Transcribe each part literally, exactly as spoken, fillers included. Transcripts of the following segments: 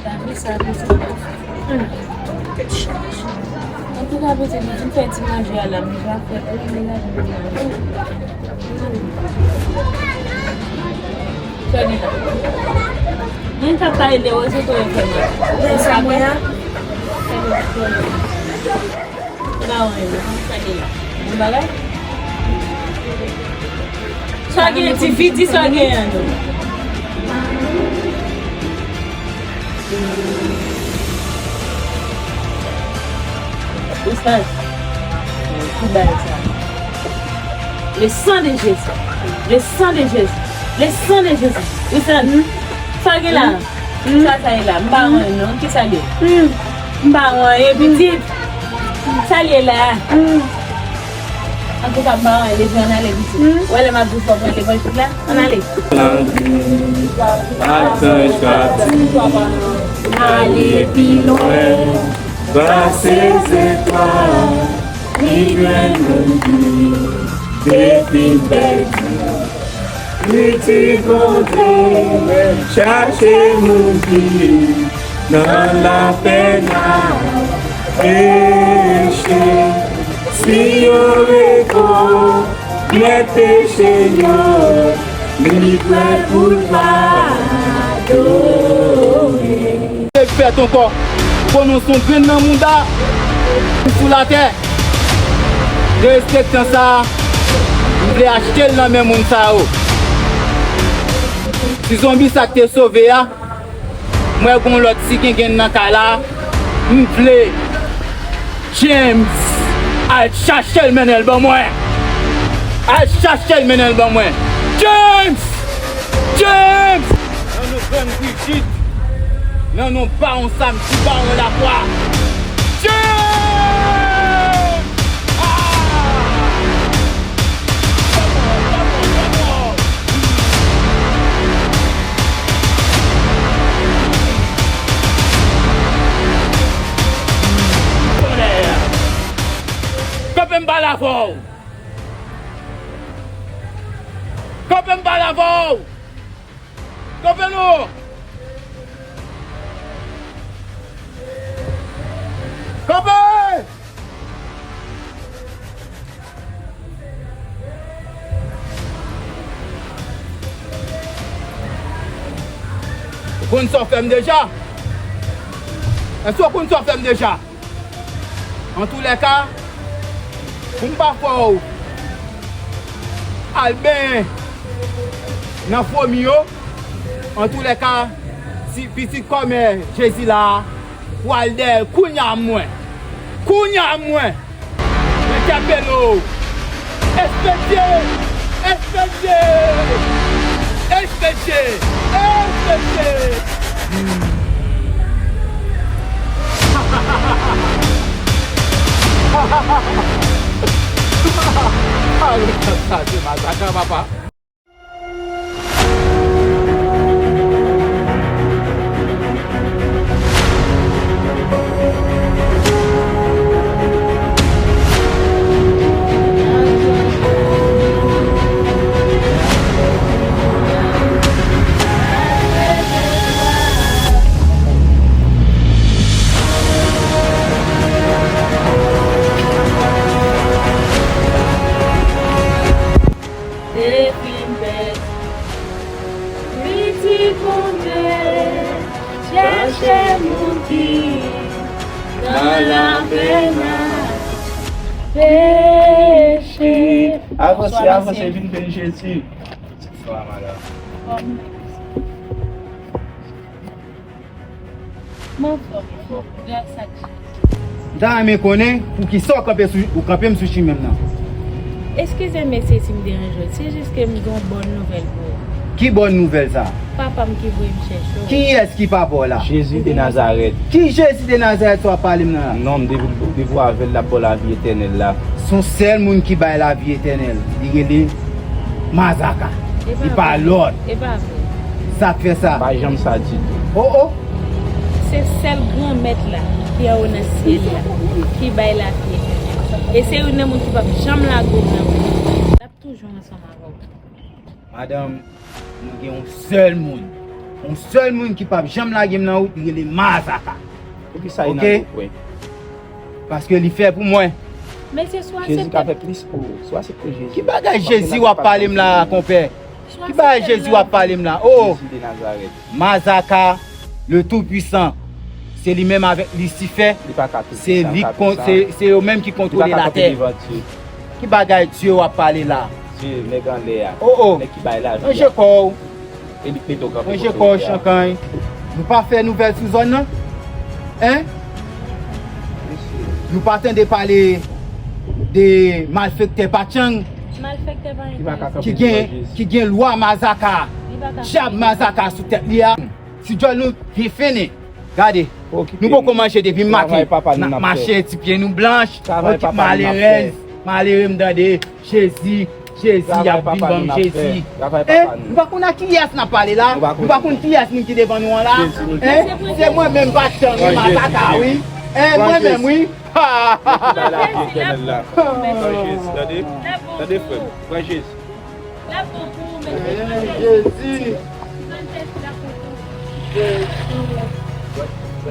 Lavi sa, lavi sa. Hmm. Antouka, pitit, nou fin fè ti manje a la, manje a frèt wi, men lavi nou manje. Sa gen la. Mwen t ap pale de wè se tou yo fè mal. Sa mwen a. Sa gen, ti fi di sa gen an non. Oustaz, ki bagay sa? Le sang de Jésus. Le sang de Jésus. Le sang de Jésus. Oustaz, sa gen la? Sa, sa ye la? M pa wè non. Ki sa ye? M pa wè, pitit. Sa ye la? Antouka, m pa wè, leve, ann ale, pitit. Ou wè lè m ap di w fò pran levay tout la? Ann ale. Lavi, atanj ka di, ale pi lwen, pase zetwal, li jwenn moun ki te fin pèdi. Pitit Bondye, chache moun ki nan lapenn la peche. Si yo rekonèt peche yo, li prè pou l padone. Te fèt ankò, pwononse yon grenn nan mouda sou latè. Derespektan sa a, m vle achte l nan men moun sa yo. Ti zonbi sa k te sove a, m wè gon lòt ti gengenn nan kay la, m vle James al chache l mennen l ban mwen. Al chache l mennen l ban mwen. James! James! Nan non Grann Brijit, nan non Bawon Samdi, Bawon Lakwa. James! Ah! Kòman, kòman, kòman? Kanpe m pale avè w! Kanpe m pale avè w! Kanpe non! Kanpe! Ou konn sa w fè m deja? Èske w konn sa w fè m deja? Antoulèka, pou m pa fè w al benyen nan fwomi yo, antoulèka, si pitit kòmè Jezi la a, pral dèyè l kounye a mwen. Kounye a mwen. Entèpele w. Espedye! Espedye! Espedye! Espedye! Alo, sa se Mazaka, papa. Te fin pèdi. Pitit Bondye, chache moun ki nan lapenn la peche. Avanse, avanse, vin beni Jezi. Bonswa, madanm. Kòman? Mwen anfòm, gras ak Jezi. M ta renmen konnen poukisa w kanpe sou, ou kanpe m sou chimen m nan. Eskize m, mesye, si m deranje w. Se jis ke m gen yon bòn nouvèl pou ou. Ki bòn nouvèl sa? Papa m ki voye m chèche w. Kiyès ki papa w la? Jezi de Nazarèt. Ki Jezi de Nazarèt sa w ap pale m nan la? Non, m depi, depi w avè l, l ap ba w lavi etènèl la. Se yon sèl moun ki bay lavi etènèl. Li rele Mazaka. Li pa lòt. E pa vre. Sa k fè sa? Pa janm sa ditou. Oh, oh. Se sèl Granmèt la ki anwo nan syèl la ki bay lavi etènèl. E se youn nan moun ki p ap janm lage w nan mwen. L ap toujou ansanm avè w. Madanm, nou gen yon sèl moun Yon sèl moun ki p ap janm lage m nan wout, li rele Mazaka. Poukisa li nan wout, wi? Paske li fè pou mwen. Mesye, swa Jezi ka fè plis pou ou. Swa se pou Jezi. Ki bagay Jezi w ap pale m la, konpè? Ki bagay Jezi w ap pale m la? Oh! Jezi de Nazarèt. Mazaka, le Tout-Puissant. Se li menm avèk Lisifè. Li pa ka tout pwisan. Se li, se, se yo menm ki kontwole latè. Ki bagay Dye w ap pale la? Dye, nèg anlè a. Oh, oh. Nèg ki bay lavi a. Ranje kò w. E li k mete w kanpe kote w ye a. Ranje kò w, Chankany. Nou pa fè nouvèl sou zòn nan? Hein? Nou pa tande pale de malfektè Patchang? Malfektè pa enterese. Ki gen, ki gen lwa Mazaka. Dyab Mazaka sou tèt li a. Si djòl nou byen fennen, gade. Nou poko manje depi maten. N ap mache, ti pye nou blanch. On ti malerèz, malere m tande. Jezi, Jezi, y ap vin ban m Jezi. Hein? Nou pa konn a kiyès n ap pale la? Nou pa konn kiyès moun ki devan nou an la? Hein? Se mwen menm, Patchang, wi, Mazaka, wi. Hein, mwen menm, wi. Pran Jezi, la pou ou, mesye. Pran Jezi, tande? Tande, frè m. Pran Jezi. L ap bon pou ou, mesye. Pran Jezi. Pran Jezi, l ap bon pou ou. Jezi.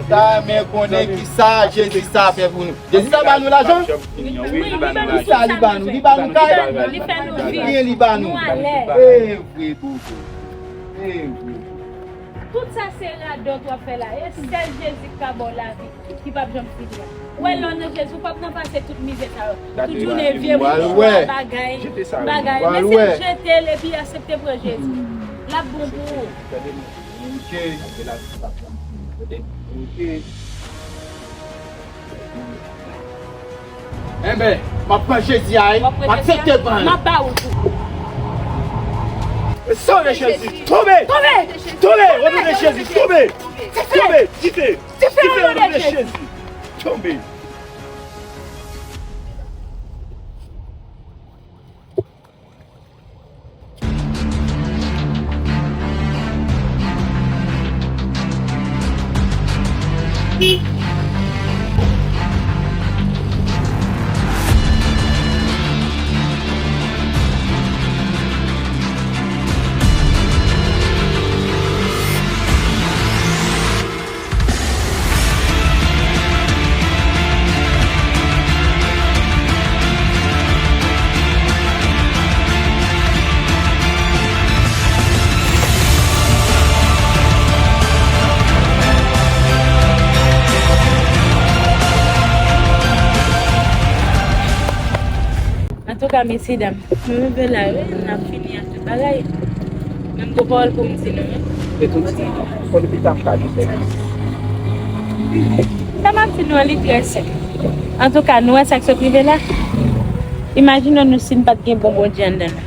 Ta renmen konnen ki sa Jezi sa fè pou nou. Jezi sa ba nou lajan? Wi, li ba nou lajan. Ki sa li ba nou? Li ba nou kay? Li fè nou viv. Li ba nou. Nou alèz. E vre, bobo. E vre. Tout sa se radòt w ap fè la. E sèl Jezi k ka ba w lavi ki p ap janm fini an. Ou wè, lè w nan Jezi, ou p ap nan pase tout mizè sa yo. Tout jounen vye moun, bagay, bagay. Men se jete l epi aksepte pran Jezi. L ap bon pou ou. Ok. Ok. Enben, m ap pran Jezi a, wi. M ap aksepte pran l. M ap ba ou tou. Sove Jezi. Tonbe! Tonbe! Tonbe! O non de Jezi, tonbe! Tonbe! Dife! Dife o non de Jezi! Tonbe! Antouka, mesye dam, nou rive la, wi, n ap fini ak tout bagay. Menm gwo pawòl pou m di nou, wi. E tout sa, fò nou pita ap ka di sèvis. Sa m ap di nou an, li trè senp. Antouka, nou wè sa k sot rive la? Imajine nou si n pa t gen bon Bondye anndan nou.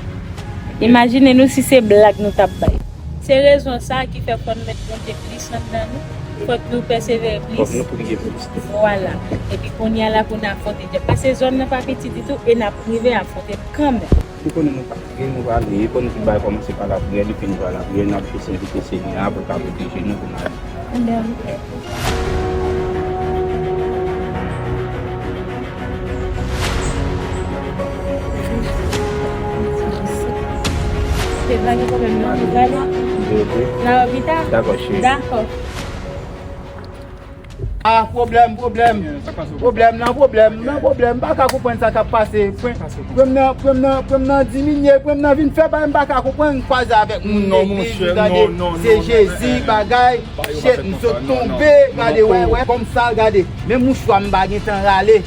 Imajine nou si se blag nou t ap bay. Se rezon sa a ki fè fò n met Bondye plis anndan nou, fòk nou pèsevere plis. Fòk nou priye plis tou. Vwala. Epi kounye a la pou n afwonte dyab. Paske zòn nan pa piti ditou e n ap rive afwonte l kanmenm. Nou konnen nou pa priye, nou prale, e konnen tout bagay kòmanse pa lapriyè, depi nou pa lapriyè, n ap jis envite Senyè a pou l ka pwoteje nou, pou n ale. Amen. Se pa gen pwoblèm, non, nou prale. N a wè pita. Dakò, cheri. Dakò. Ah, pwoblèm, pwoblèm. Pwoblèm nan, pwoblèm nan, pwoblèm. M pa ka konprann sa k ap pase. Pwen, pwen m nan, pwen m nan, pwen m nan diminye, pwen m nan vin fèb, m pa ka konprann. M kwaze avèk moun legliz, m tande se Jezi, bagay. Shit, m sot tonbe, gade, wè, wè, kòm sa, gade. Menm mouchwa m pa gen tan rale.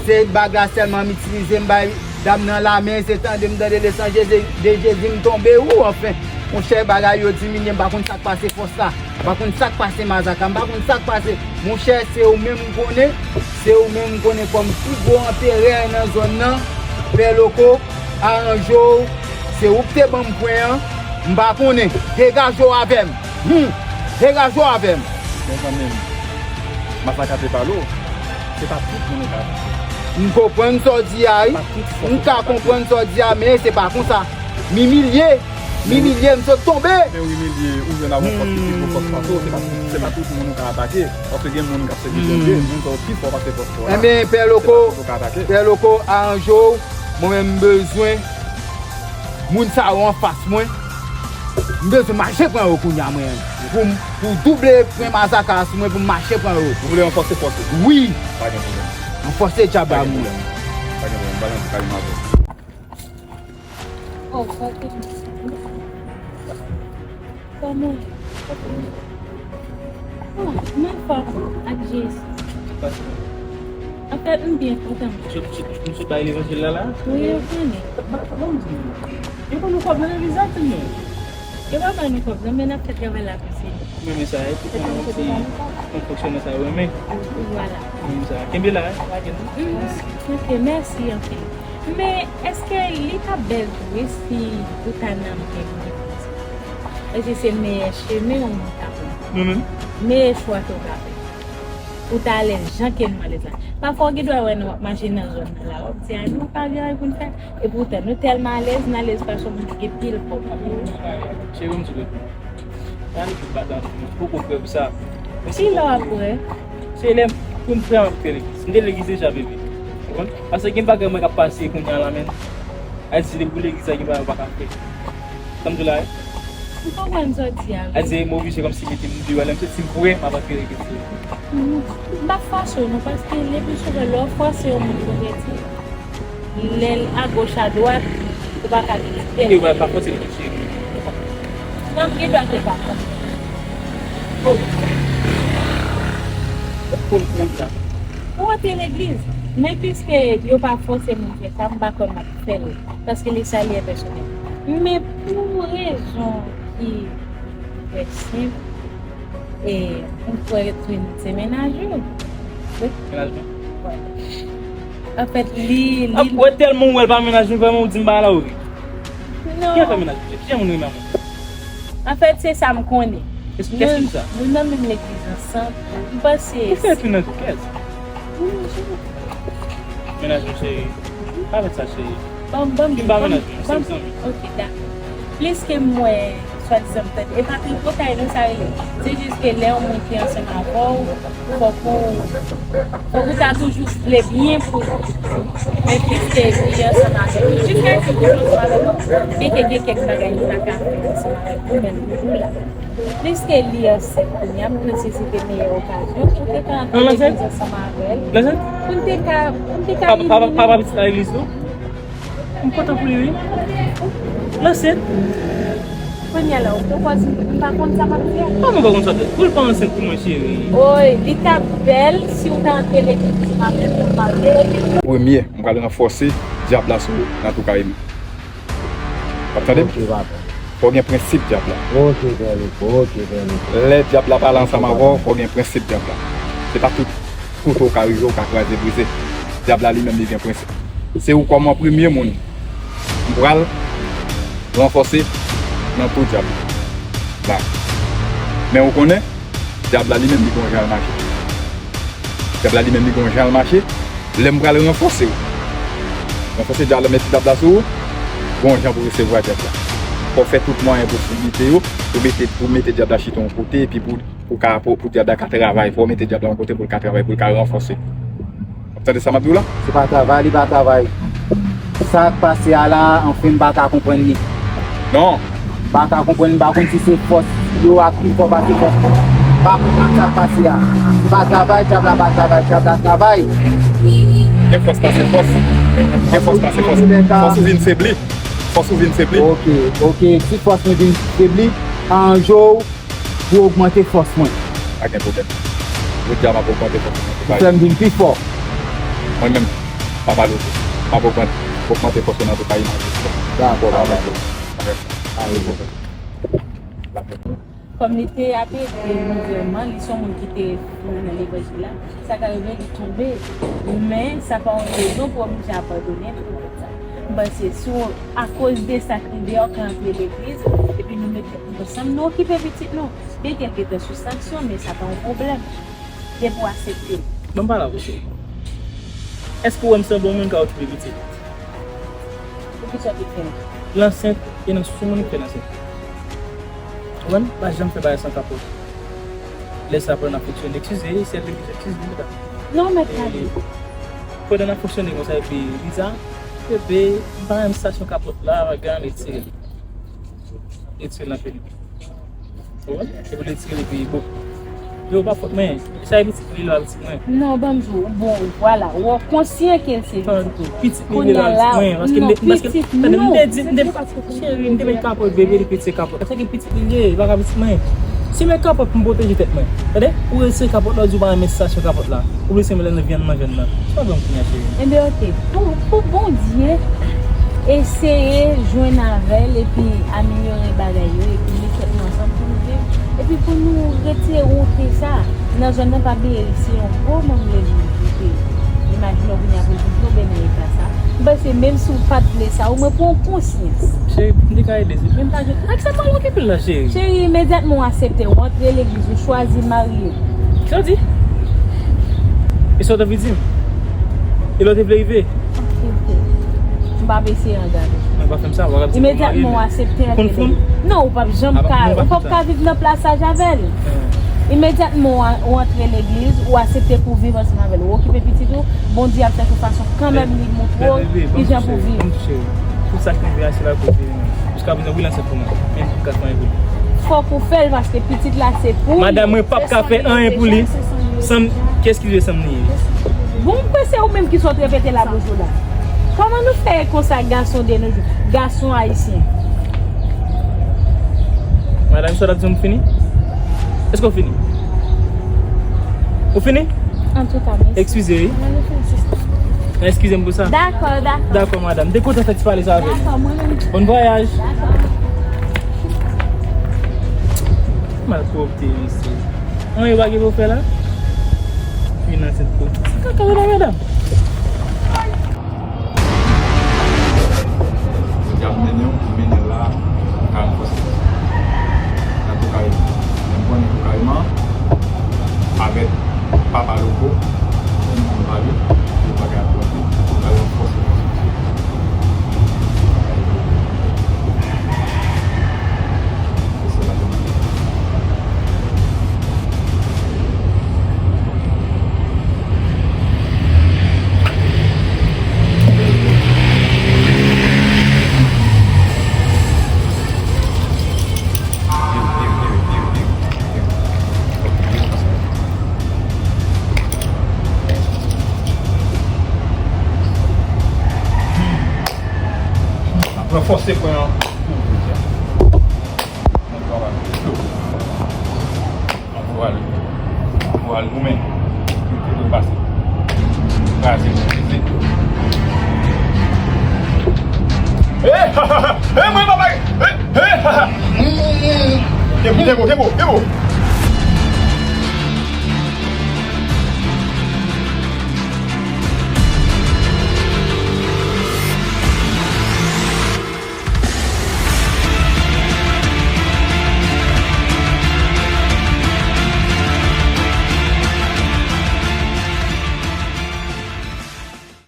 Se bag la sèlman m itilize, m bay dam nan lamen, se tande m tande lesan Jezi, de Jezi m tonbe, ou, anfen. Monchè, bagay yo diminye, m pa konn sa k pase fòs la. M pa konn sa k pase Mazaka, m pa konn sa k pase. Monchè, se ou menm m konnen, se ou menm m konnen kòm pi gwo anperè nan zòn nan, Pè Loko, aranje w, se ou k te ban m pwen an, m pa konnen. Degaje w avè m. Hum! Degaje w avè m. Mezanmi, Mazaka te pale w, se pa tout moun ou ka atake. M konprann sa w di a, wi. M ka konprann sa w di a, men se pa konsa. M imilye. M imilye, m sot tonbe. Men w imilye, ou jwenn avèk fòs ki pi gwo fòs pase w, se pa, se pa tout moun ou ka atake. Paske gen moun k ap sèvi Bondye, moun sa yo pi fò pase fòs pa w la. Enben, Pè Loko, Pè Loko, aranje w. Mwen menm, m bezwen moun sa yo anfas mwen. M bezwen mache pran yo kounye a, mwen. pou m, pou double pwen mazaka a sou mwen pou m mache pran yo. Ou vle ranfòse fòs ou? Wi. Pa gen pwoblèm. Ranfòse djab la mwen. Pa gen pwoblèm. Pa gen pwoblèm. M pral rantre kay mwen avè w. Oh, ok. Kòman? Oh, m anfòm ak Jezi. Anfèt, m byen kontan. Misye, misye, misye bay levanjil la la? Wi, yo konnen. Yo ban nou kòb nan legliz la, timoun. Yo pa ban nou kòb, non, men n ap fè travay la pou Senyè. Mwen renmen sa, e pou konnen yon ti, yon fonksyonè sa, yo renmen. Vwala. Mwen renmen sa. Kenbe la, e, pa gen non. Mm, ok, mèsi anpil. Men, èske li t ap bèl tou wi si ou ta nan menm legliz? Èske se meyè chemen ou moun ta pran? Mwen menm? Meyè chwa ke w ka fè. Ou ta alèz jan ke nou alèz la. Pafwa w gen dwa wè nou ap mache nan zòn nan la, w ap di, "A, nou pa gen anyen pou n fè." Epoutan, nou tèlman alèz, n alèz pase yon moun ki gen pil kòb. Cheri, m di w, pa nou tout bata, m poko prè pou sa. Kilè w ap prè? Se lè m, pou m prè, m ap prè legliz. M te legliz deja, bebe. Ou konprann? Paske gen bagay mwen k ap pase kounye a la, men. Ayiti, depi w legliz la, gen bagay ou pa ka fè. Sa m di w la, wi. M konprann sa w di a, wi. Ayiti, m oblije kòmsi mete m deyò, lè m santi m prè, m ap antre legliz. M, m pa fòse w non, paske le pli souvan, lè w fòse yon moun konvèti, lè l agoch adwat, ou pa ka kritike l. E w pa fòse l, cheri. Non, m gen dwa te pa konn. Oh. Pou m konn sa. Ou antre legliz, men piske yo pa fòse moun fè sa, m pa kwè m ap fè l, paske le salut est personnel. Men pou rezon ki trè senp, e, m kwè Edwin se mennaj ou. Wi. Mennaj mwen? Wi. Anfèt, li, li... Ap wè tèlman ou wè l pa mennaj mwen, vrèman ou di m bagay la ou ri. Non. Kijan fè mennaj mwen? Kijan moun renmen moun? Anfèt, se sa m konnen. Kès ki di sa? Nou, nou nan menm legliz ansanm. M panse... Ou fè tou nan kès? Mennaj mwen, cheri. Pa fè sa, cheri. Ban m, ban m di, ban m, ban m, ok, dakò. Plis ke m wè, swadizan m tande, e pa tripotay non sa rele. Se jis ke lè yon moun ki ansanm avè w, fòk ou, fòk ou ta toujou vle byen pou li. Men plis ke li ansanm avè w, jis ke si li ansanm avè w, byen ke gen kèk bagay li pa ka fè ansanm avè w, men li toujou la. Piske li ansent kounye a, m panse se te meyè okazyon pou te ka antre legliz ansanm avè l. Pou n te ka, pou n te ka... Papa, papa, papa pitit la legliz tou? M kontan pou li, wi. L ansent. Kounye a la, ou poko di m, m pa konn sa m ap fè. Kòman ou pa konn sa? Pou l pa ansent pou mwen, cheri. Oy, li t ap bèl si w ta antre legliz ansanm avè l pou n marye. Premye, m pral ranfòse dyab la sou ou nan tou kay mwen. W ap tande m? Ok, papa. Fò w gen prensip dyab la. Ok, pè Louko, ok, pè Louko. Lè dyab la pale ansanm avè w, fò w gen prensip dyab la. Se pa tout kote w ka rive, w ka kraze brize. Dyab la li menm li gen prensip. Se ou kòm an premye moun m pral ranfòse nan tou dyab la. Men ou konnen, dyab la li menm li gon jan l mache. Dyab la li menm li gon jan l mache. Lè m pral ranfòse w. Ranfòse dyab la, mete dyab la sou ou. Gon jan pou resevwa dyab la. Fò w fè tout mwayen posiblite yo pou mete, pou mete dyab la chita yon kote epi pou, pou ka, pou, pou dyab la ka travay. Fò w mete dyab la yon kote pou l ka travay, pou l ka ranfòse. W ap tande sa m ap di w la? Se pa travay, li pa travay. Sa k pase a la, anfen, m pa ka konprann li. Non. M pa ka konprann, m pa konn si se fòs yo ak pi fò pase fòs mwen. M pa konprann sa k pase a. Se pa travay, dyab la pa travay, dyab la travay. Gen fòs pase fòs. Gen fòs pase fòs. Fòs ou vin febli. Fòs ou vin febli. Ok, ok. Si fòs mwen vin febli, aranje w pou ogmante fòs mwen. Pa gen pwoblèm. Jodi a, m ap ogmante fòs mwen. Pou fè m vin pi fò. Mwen menm, Papa Louko, m ap ogmante, ogmante fòs mwen nan tou kay mwen. Dakò, papa. Kòm li te ap ede nou vrèman, li se yon moun ki te nan levanjil la, sa ka rive li tonbe, men sa pa yon rezon pou oblije abandone pou fè sa. M panse si w, akoz de sa k rive a, w ka antre legliz, epi nou met tèt nou ansanm, nou okipe pitit nou. Byenke l gentan sou sanksyon, men sa pa yon pwoblèm. Depi w aksepte l. Ban m pale avè w, cheri. Èske w wè m se yon bon moun ka okipe pitit? Poukisa w te fè l? L ansent, e nan sou moun ki fè l ansent. Ou konprann? Pa janm fè bagay san kapòt. Lè sa pandan n ap fonksyone, eskize, se legliz, eskize, meta. Non, mèt la di. Pandan n ap fonksyone konsa, epi li di a, bebe, m pa renmen sa sou kapòt la, gade, retire l. Retire l nan peni. Epi li tire li pi bon. Yo, pa fòt mwen. Sa e pitit mwen, li pa pitit mwen. Non, ban m di w, bon, vwala, w konsyan ke l se pitit ou. Pitit li, li pa pitit mwen. Paske m te, paske, tande, m te di, m te, cheri, m te met kapòt, bebe, li pete kapòt. Sa ki pitit li ye, li pa ka pitit mwen. Si men kapòt pou m pwoteje tèt mwen. Tande? Ou retire kapòt la, ou di ou pa renmen sansasyon kapòt la. Ou vle se men lè nan vyann nan vyann nan. Sa w ban m kounye a, cheri? Enben, oke. Pou, pou Bondye eseye jwenn avè l epi amelyore bagay yo, epi met tèt nou ansanm pou nou viv. Epi pou nou retire wonte sa nan zòn nan, pa bliye, se yon gwo manm legliz li te ye. Imajine w kounye a pou l vin tonbe nan eta sa. M panse menm si w pa t vle sa, omwen pran konsyans. Cheri, m te ka ede, se menm pa gen. Ak sa pa okipe l la, cheri. Cheri, imedyatman w aksepte, w antre legliz, ou chwazi marye. Sa w di? E sa w t anvi di m? E lè w te vle rive? Ok, ok. M p ap eseye angaje. Mwen pa fè m sa, w ap di m marye. Imedyatman w aksepte antre legliz. Konn fanm? Non, ou p ap janm ka, ou p ap ka viv nan plasaj avè l. Imedyatman w a-, w antre legliz, ou aksepte pou viv ansanm avè l. Ou okipe pitit ou, Bondye ap fè tout fason kanmenm li montre w kijan pou viv. Tout sa ki rive a, se lakoz li menm. Jiska prezan, wi, l ansent pou mwen. Men m p ap ka fè anyen pou li. Fòk ou fè l paske pitit la se pou li. Madanm mwen p ap ka fè anyen pou li. San m, kiyès ki vle san m li ye? Bon, m kwè se ou menm ki sot repete labouch ou la. Kòman nou fè konsa gason de nos jours? Gason ayisyen. Madanm, sa w t ap di m, ou fini? Èske w fini? Ou fini? Antouka, mèsi. Eskize, wi. Eskize m pou sa. Dakò, dakò. Dakò, madanm. M te kontan fè ti pale sa avè nou. Dakò, mwen menm. Bon vwayaj. Dakò. Malpwòpte, mesye. Anyen w pa gen pou w fè la? Vin nan tèt kou. Kaka w la, madanm. Jodi a m mennen w, m mennen l la, nan Kayman Fòse. Nan Tou Kayman. Men m konnen Tou Kayman, avèk Papa Loko, m konn pale, yo pa gen ap konte, yo pa gen fòse konstriksyon. Ranfòse pwen an. Anvo al. Anvo al goumen. Kite l pase. Kraze l, kraze l. Eh, ha, ha, ha. Eh, mwen, papa. Eh, eh, ha, ha. Mm, mm, mm. Kenbo, kenbo, kenbo, kenbo.